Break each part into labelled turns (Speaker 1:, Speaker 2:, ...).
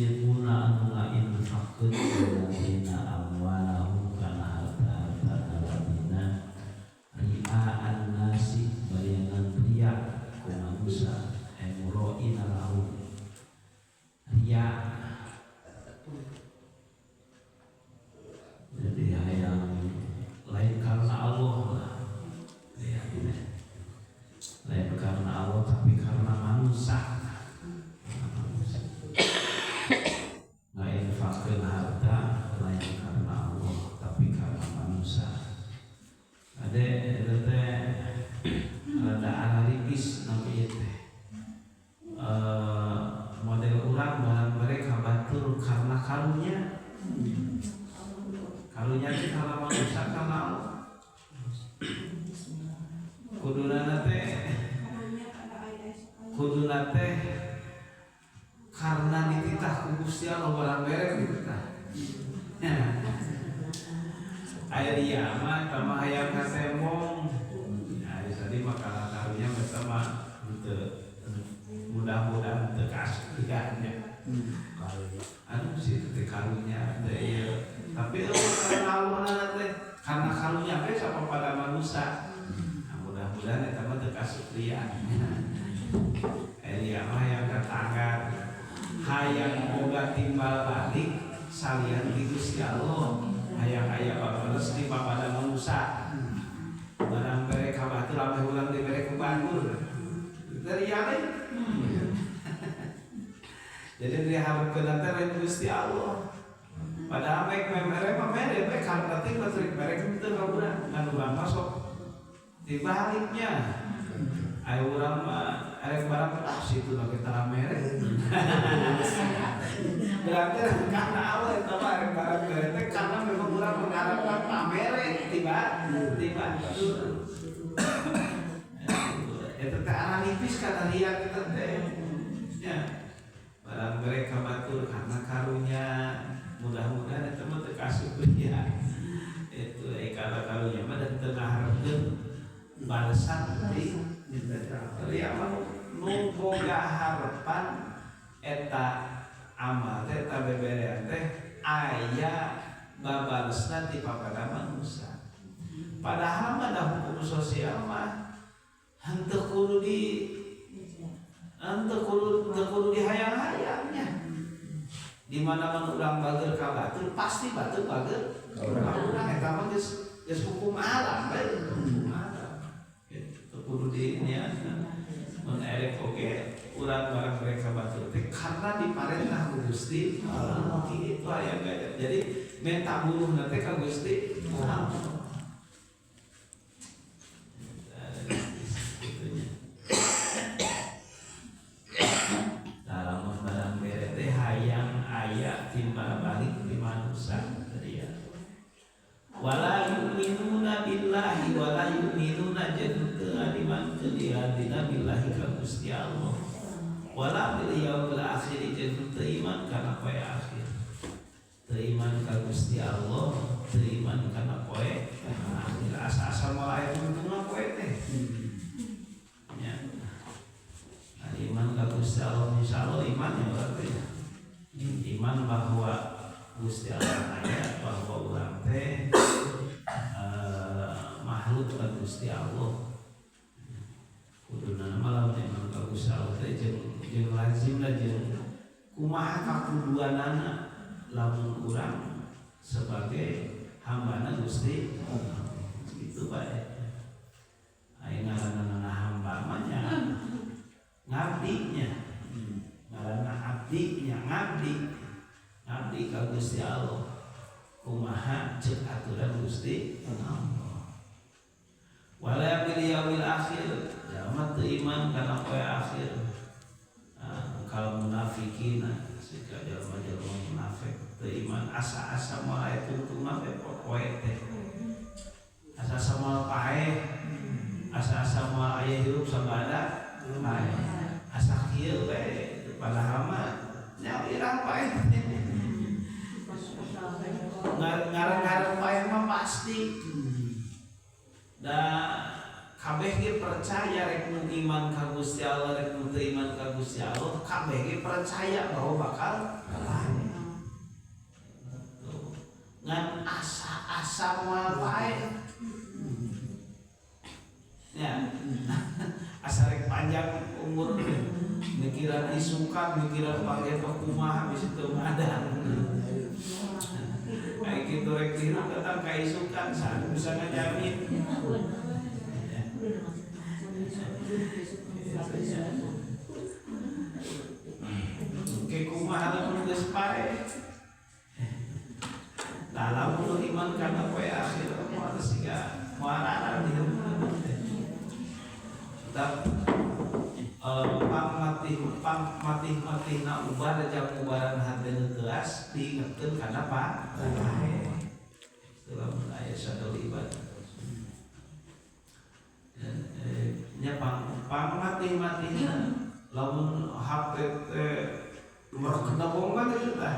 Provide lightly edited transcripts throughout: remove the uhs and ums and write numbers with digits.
Speaker 1: Yunfiquna anu ngainfaqkeun alladzina amwalahum kana harta-harta alladzina ria'an nasi bayangan riya ku manusia mura'ina lahum riya. Jadi hayang lain karena Allah lah ya, lain karena Allah tapi karena manusia. Ngainfaqkeun harta lain karena Allah tapi karena manusia. Ade eta teh rada analitis nabi teh. Model urang barang mereka batur karena karunya. Karunya teh karena manusia karena Allah. Kuduna teh kuduna teh karena dititah ku Gusti Allah barang bere dititah. Aya dia mah tambah hayang katembong. Nah, tadi mah karunya eta mah henteu mudah-mudahan teu kasih nya. Anu sih teh karunya teh ieu. Tapi karena Allah teh karena karunya teh sama pada manusia. Nah, mudah-mudahan eta mah teu kasuprian. Aya dia mah hayang katanggar hayang boga timbal balik salian ti Gusti Allah. Hayang aya babales di papada manusia. Barang bere ka batur ameh urang dibere ku batur. Teriak Jadi diharapkeun teh lain Gusti Allah. Padahal mek mere mah mere we karena teh batrik mere teu ka urang ngan urang mah sok dibaliknya. Aya urang mah arek barang ah situ lagi tara mere. Berarti karena Allah eta mah arek barang mere teh karena memang urang mengharapkan pamere tiba tiba. Eta teh analitis kana ria kita teh. Ya. Barang mereka batur karena karunya mudah-mudahan eta mah teu kasup ya. Itu karena karunya mah dan teu ngaharepkeun balesan di ria mah nu boga harapan eta amal teh eta beberean teh aya babalesna ti papada manusia. Padahal mah da hukum sosial mah henteu kudu di henteu kudu teu kudu dihayang-hayangnya. Di mana mana urang bager ka batur pasti batur bager ka urang eta mah geus geus hukum alam bae hukum alam. Gitu kudu di niatna. Mun erek oge urang barang mereka batur teh karena diparentah ku Gusti Allah kitu aya gaya. Jadi minta buruh teh ka Gusti Allah. Gitunya. Lamun barang bere teh hayang aya timbal balik di manusia tadi ya. Wala yu'minuna billahi wala yu'minuna jeung teu ngadimankeun dina billahi ka Gusti Allah. Wala bil yaumil akhir jeung teu iman kana poe akhir. Teu iman ka Gusti Allah, teu iman kana poe akhir. Asa-asa moal aya tungtungna poe teh. Ya. Nah, iman ka Gusti Allah insyaallah iman ya berarti ya. Iman bahwa Gusti Allah aya, bahwa urang teh makhluk ka Gusti Allah. Kuduna mah lamun iman ka Gusti Allah teh jeung jeung lazimna jeung kumaha kakuduanana lamun urang sebagai hambana Gusti Allah. Gitu bae. Aya ngaranna hamba mah nya ngabdinya. Ngaranna abdinya ngabdi. Ngabdi ka Gusti Allah. Kumaha ceuk aturan Gusti Allah. Wala bil yaumil akhir, jalma teu iman kana poe akhir. Nah, kalau munafikina siga jalma-jalma munafik teu iman asa-asa moal aya tungtungna teh poe teh. Asa-asa moal paeh, asa-asa moal aya hirup sabada paeh. Asa kieu we padahal mah nya irang paeh. Ngarang-ngarang paeh mah pasti. Da kabeh ge percaya rek nu iman ka Gusti Allah rek nu teu iman ka Gusti Allah kabeh ge percaya bahwa bakal paeh. Ngan asa-asa moal paeh. Ya. Asa rek panjang umur mikiran isukan, mikiran pakai kumaha bisa teu madang. Kayak gitu rek hirup datang ka isukan saha bisa ngajamin. Ke kumaha lamun geus paeh. Nah, lamun iman kana poe akhir moal siga moal arang hirup. Tetap pang matih na ubar jam ubaran hate nu teuas diingetkeun kana paeh. Lamun aya sadol ibadah. Nya pang matih-matihna lamun hate teh merkenebong mah teh tah.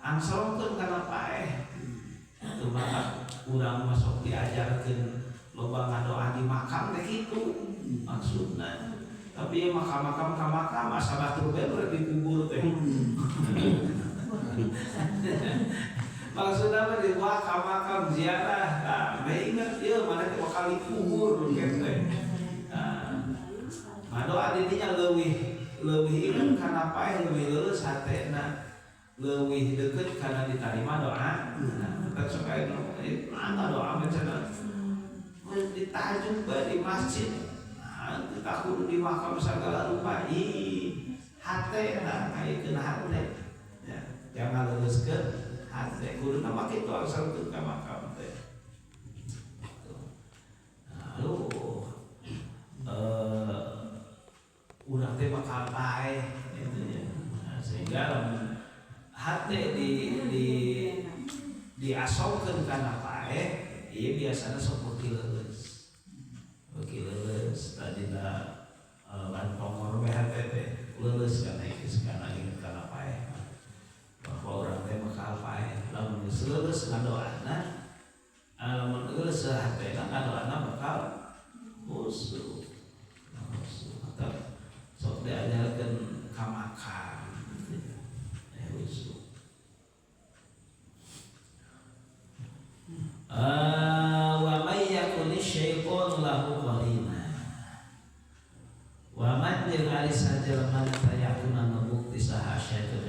Speaker 1: Angsolkeun kana paeh. Teu mah urang masuk diajarkeun loba ngadoa di makam teh kitu maksudna. Tapi ya makam-makam ka makam asa batur bae dikubur teh. Maksudna mah di makam-makam ziarah. Nah, bae inget ieu mana teh bakal dikubur kitu teh. Nah, ngadoa di dinya leuwih inget kana paeh leuwih leuleus hatena. Leuwih deukeut kana ditarima doa. Nah, tetep sok aya nu mangga doa mah cenah. Ditajuk bae di masjid. Nah, kita kudu di makam sagala rupa. Ih, hate tah kaikeun hate. Ya, jangan leuleuskeun hate. Kuduna mah kitu asalkeun ka makam teh. Lalu urang teh bakal paeh gitu ya. Nah, sehingga lamun hate di diasongkeun kana paeh, ieu biasana sok beuki leuleus. Beuki leuleus tadina lantongor we hate teh leuleus kana geus kana inget kana paeh. Bahwa urang teh bakal paeh. Lamun geus leuleus ngadoana, lamun leuleus hatena ngadoana bakal khusyuk. Atau sok diajarkeun ka makam gitu. Khusyuk. Wa may yakuni syaitanu lahu qarina. Wa man jeung ari sajelema tayakuna nu bukti saha syaitan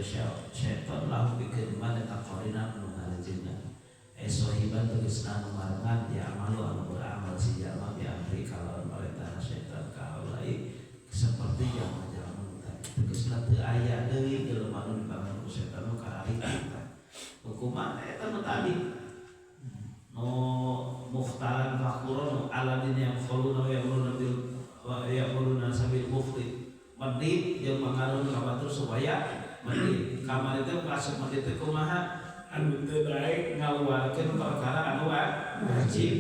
Speaker 1: syaitan lahu pikeun man eta qarina nu ngarejena. Sohiban tegasna nu marengan ya amalu anu beramal si jalma bi amri kalawan parentahna syaitan kaulai seperti jalma-jalma nu tadi. Tegasna teu aya deui jelema nu dibangun ku setan nu kararitu. Hukuman eta nu tadi no mukhtaran fakhurun aladin yang khuluna wa ya'muruna bil wa ya'muruna sabil bukhli medit jeung mangarun ka batur supaya medit kamari teh asup medit teh kumaha anu teu daek ngaluarkeun perkara anu wajib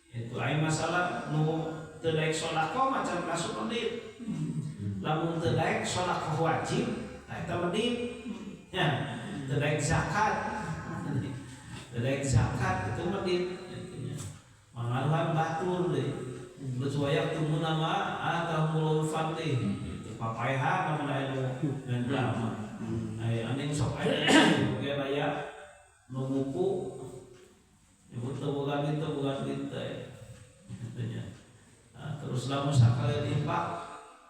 Speaker 1: itu aya masalah nu teu daek sedekah macam asup medit lamun teu daek sedekah wajib tah eta medit nya teu daek zakat. Daek zakat itu medit mangaruhan batur deh. Bersuayak tumuna ma atau mulul fadli itu papaehan lamun aya nu ngendra mah. Aya aning sok aya ge aya nu muku nyebut teu boga duit teu boga duit teh. Kitu nya. Nah, terus lamun sakali infak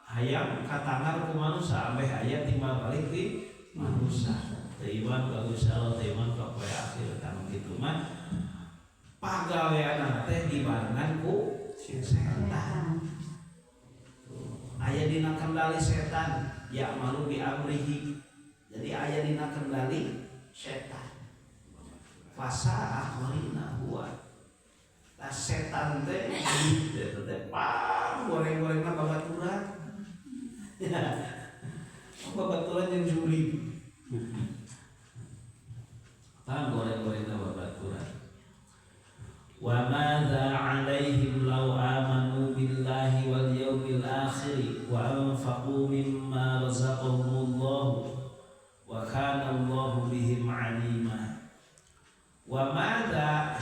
Speaker 1: hayang katangar ku manusa ambeh aya timbal balik di manusa. Teu iman ka Gusti Allah, teu iman ka poe akhir tah kitu mah pagaweanna teh dibarengan ku setan. Aya dina kendali setan, ya malu bi amrihi. Jadi aya dina kendali setan. Fasa akharina huwa. Tah setan teh eta teh pang goreng-gorengna babaturan. Babaturan jeung juri. Pang goreng-gorengna babaturan. Wa madza 'alaihim law amanu billahi wal yawmil akhir wa anfaqu mimma razaqahumullah wa kana Allahu bihim 'alima. Wa madza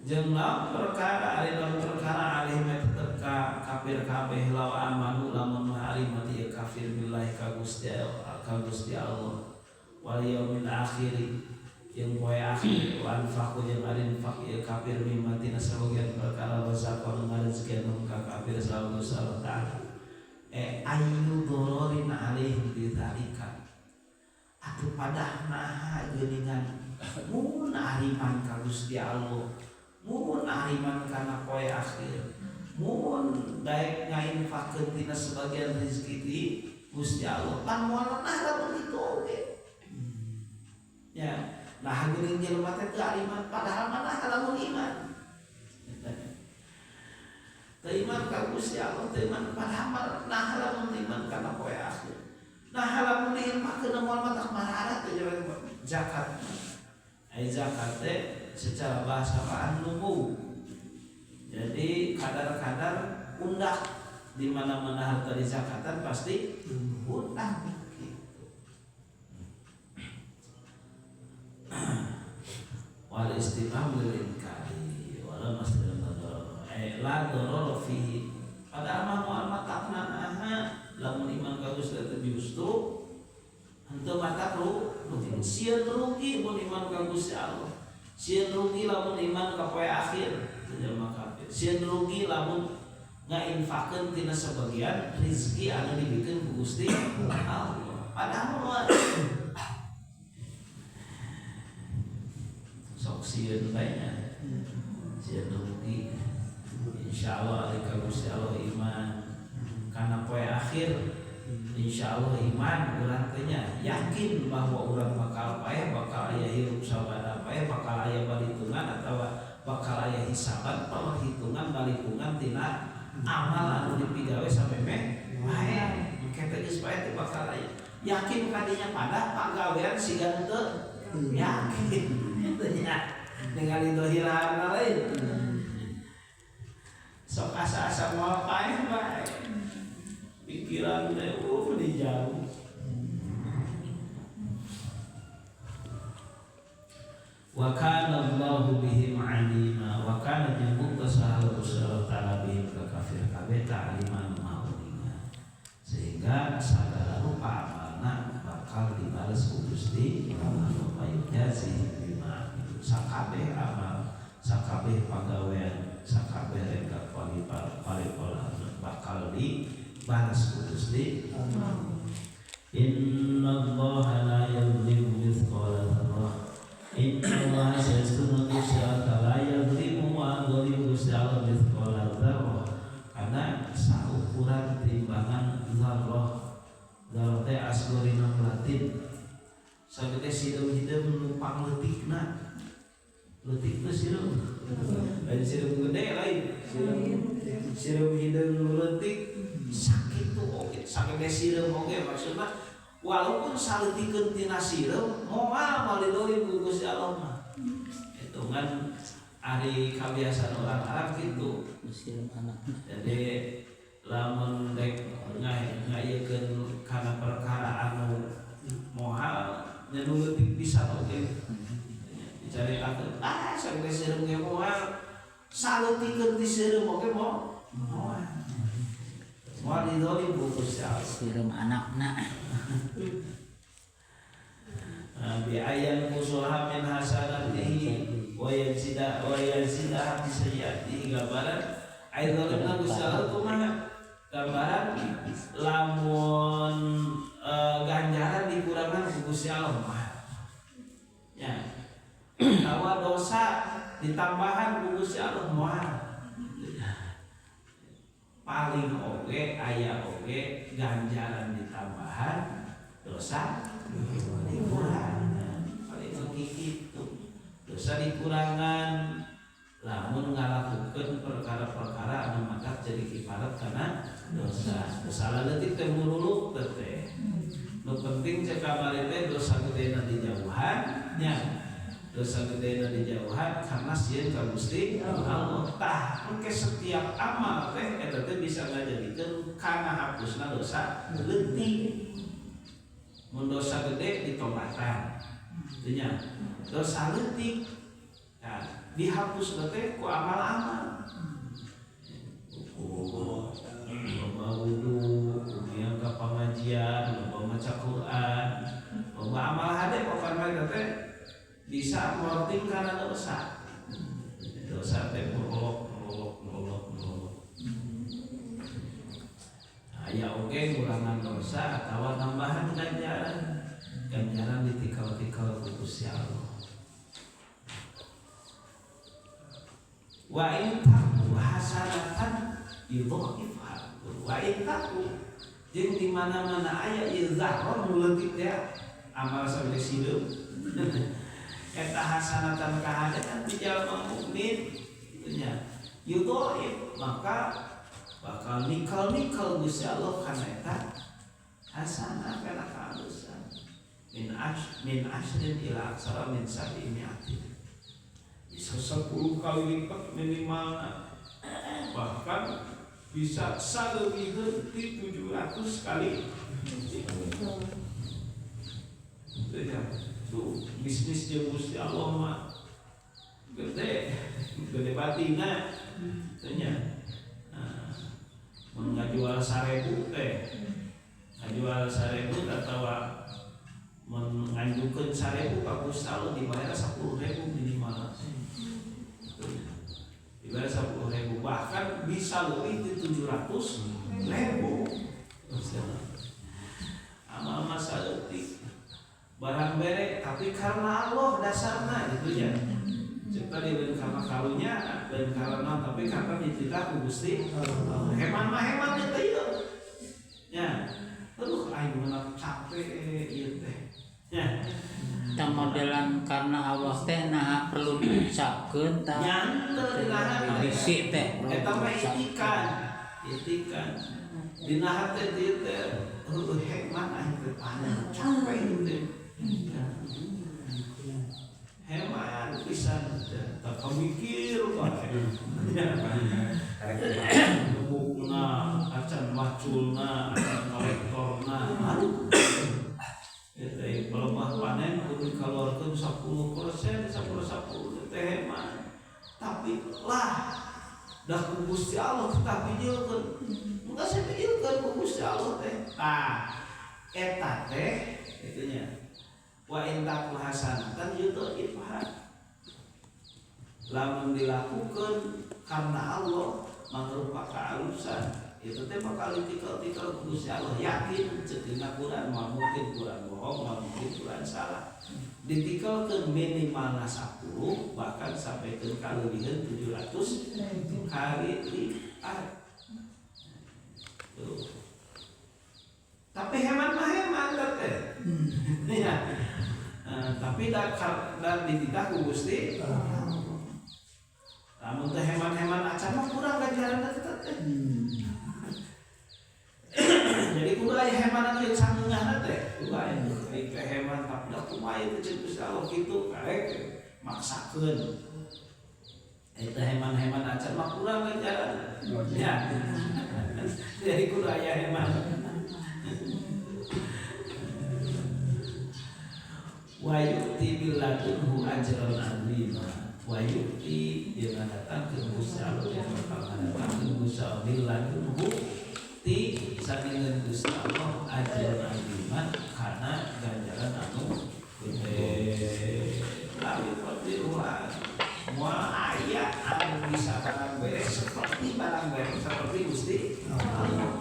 Speaker 1: jeung lamun perkara ari lamun perkara alaihim tetep ka kafir kabeh law amanu lamun mah ari mati kafir billahi ka Gusti Allah Wal yaumil akhir jeung poe akhir wa anfaqu jeung ari infaq ieu kafir mimma tina sabagian perkara razaqna ngarezekian ka kafir saha Allah Ta'ala. Ayu dororin alaihim bidzalika. Atuh padah naha geuningan mun ariman ka Gusti Allah, mun ariman kana poe akhir, mun daek ngainfakeun tina sebagian rezeki ti Gusti Allah, pan moal nah lamun kitu oge. Ya, nah geuning jelema teh teu ariman padahal mah lamun iman. Teu iman ka Gusti Allah, teu iman padahal mah nah lamun iman kana poe akhir. Nah lamun diinfakeun moal matak mararat teh zakat. Ai zakat teh secara bahasa an-numu. Jadi kadar-kadar undak di mana-mana harta dizakatan pasti undak gitu. Wal istimam lil inkari wala masdar la doror fihi. Padahal mah moal matakna naha lamun iman ka Gusti teh justru henteu matak rugi. Sieun rugi mun iman ka Gusti Allah. Sieun rugi lamun iman ka poe akhir jelema kafir. Sieun rugi lamun ngainfakeun tina sebagian rezeki anu dibikeun ku Gusti Allah. Padahal mah sok sieun bae nya. Sieun rugi. Insyaallah ari ka Gusti Allah iman kana poe akhir, insyaallah iman urang teh nya yakin bahwa urang bakal paeh, bakal aya hirup sabada paeh, bakal aya balitungan atawa bakal aya hisaban, perhitungan balitungan tina amal anu dipigawe samemeh paeh. Engke teh geus paeh teh bakal aya. Yakin kadinya pada pagawean siga henteu yakin teh nya ningali dohirana lain. Sok asa-asa moal paeh bae. Pikiran teh di jauh. Wa kana Allahu bihim alima wa kana jeung bukta saha Allah Ta'ala bihim ka kafir kabeh ta'aliman mauninga. Sehingga sagala rupa amalna bakal dibales ku Gusti Allah payujazi bima amilu. Sakabeh amal, sakabeh pagawean, sakabeh rengga palipola bakal dibalas ku Gusti Allah. Innallaha la yadhlimu mithqala dzarrah. Innallaha sayastuna Gusti Allah la yadhlimu wa yadhlimu Gusti Allah mithqala dzarrah. Karena saukuran timbangan dzarrah. Dzarrah teh asgorina Latin. Sagede sireum hideung numpang leutikna. Leutik teh sireum. Lain sireum gede lain. Sireum hideung leutik sakitu oge. Sagede sireum oge maksudna walaupun saleutikeun tina sireum moal moal didolim ku Gusti Allah mah. Hitungan ari kabiasaan orang Arab gitu.
Speaker 2: Sireum anak.
Speaker 1: Jadi lamun rek ngayekeun kana perkara anu moal nya nu leutik pisan oge. Dicaritakeun sagede sireum ge moal saleutikeun ti sireum oge moal. Moal didolim ku Gusti Allah.
Speaker 2: Sireum anakna.
Speaker 1: Bi ayan kusuha min hasanatihi wa yazida wa yazida bi sayyiatihi gambaran ai zalimna Gusti Allah kumaha gambaran lamun ganjaran dikurangan ku Gusti Allah mah ya tawa dosa ditambahan ku Gusti Allah mah paling oge aya oge ganjaran ditambahan dosa dikurangan paling oge kitu dosa dikurangan lamun ngalakukeun perkara-perkara anu matak jadi kifarat kana dosa. Dosa leutik teh muruluk teh. Nu penting cek kamari teh dosa gedena dijauhan nya. Dosa gedena dijauhan karena sieun ka Gusti Allah. Tah engke setiap amal teh eta teh bisa ngajadikeun kana hapusna dosa leutik. Mun dosa gede ditobatan. Teu nya. Dosa leutik nah, dihapus teh ku amal-amal. Loba wudu, kumiang ka pangajian, loba maca Quran, Loba amal hade pokona mah teh bisa morting kana dosa. Dosa teh melolok melolok melolok melolok. Aya oge ngurangan dosa atawa tambahan ganjaran. Ganjaran ditikal-tikal ku Gusti Allah. Wa in taku hasanatan yudha'ifha. Wa in taku jeung di mana-mana aya ieu zarrah nu leutik teh amal sampe sideum. Eta hasanatan kahadean di jalma mukmin kitu nya. Yudha'if maka bakal nikal-nikal Gusti Allah kana eta hasanah kana kaalusan. Min ashrin ila aksara min sab'i mi'atin. Bisa 10 kali lipat minimal, bahkan bisa saleuwiheun ti 700 kali. Itu ya, tuh bisnis jeung Gusti Allah mah gede, gede batina. Teu nya. Mun ngajual 1000 teh, ngajual 1000 atawa mun nganjukeun 1000 ka Gusti Allah dibayar 10.000 minimal. Dibayar 10.000 bahkan bisa lebih di 700.000. Amal masa leutik barang bere tapi karena Allah dasarna gitu ya. Cek tadi lain karena karunya, lain karena tapi karena dititah ku Gusti. Heman mah heman teh ieu. Ya. Aduh aing mah capek ieu teh. Ya.
Speaker 2: Tah modelan karena Allah teh naha perlu diucapkeun tah.
Speaker 1: Nyantel dina
Speaker 2: Bisi teh.
Speaker 1: Eta mah itikan. Itikan. Dina hate ieu teh heueuh heman aing teh panen capek ieu teh. Heman pisan teh tak mikir bae. Gebukna, acan maculna, acan kolektorna. Aduh. Eta pelemah panen kudu dikeluarkeun 10%, 10 teh heman. Tapi lah dah ku Gusti Allah kita bijilkeun. Enggak saya bijilkeun ku Gusti Allah teh. Tah eta teh kitu nya. Wa in taku hasanatan yudha'ifha. Lamun dilakukan karena Allah mangrupa kealusan itu teh bakal ditikal-tikal ku Gusti Allah. Yakin ceuk dina Quran moal mungkin Quran bohong, moal mungkin Quran salah. Ditikalkeun minimalna 10 bahkan sampai ke kaleuwiheun 700 kali lipat. Tuh. Tapi heman mah heman teh. Ya. Tapi da dititah ku Gusti. Lamun teh heman-heman acan mah kurang ganjaranna teh teh. Jadi kudu aya heman anu sangeungahna teh. Kudu aya teh heman tapi da kumaha ieu teh ceuk Gusti Allah kitu karek maksakeun. Eta heman-heman acan mah kurang ganjaranna. Ya. Jadi kudu aya heman. Wa yu'ti bil ladunhu ajran 'azima. Wa yu'ti dia datangkeun Gusti Allah dia bakal ngadatangkeun Gusti Allah bil ladunhu ti saningan Gusti Allah ajran 'azima kana ganjaran anu gede. Lalu fadiluha moal aya anu bisa barang beres seperti barang beres seperti Gusti Allah.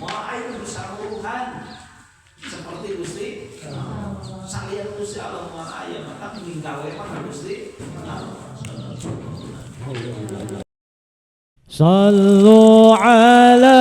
Speaker 1: Moal aya bisa ruhan seperti Gusti salian Gusti Allah moal aya mata minggawe mah Gusti Allah.
Speaker 3: Sallu ala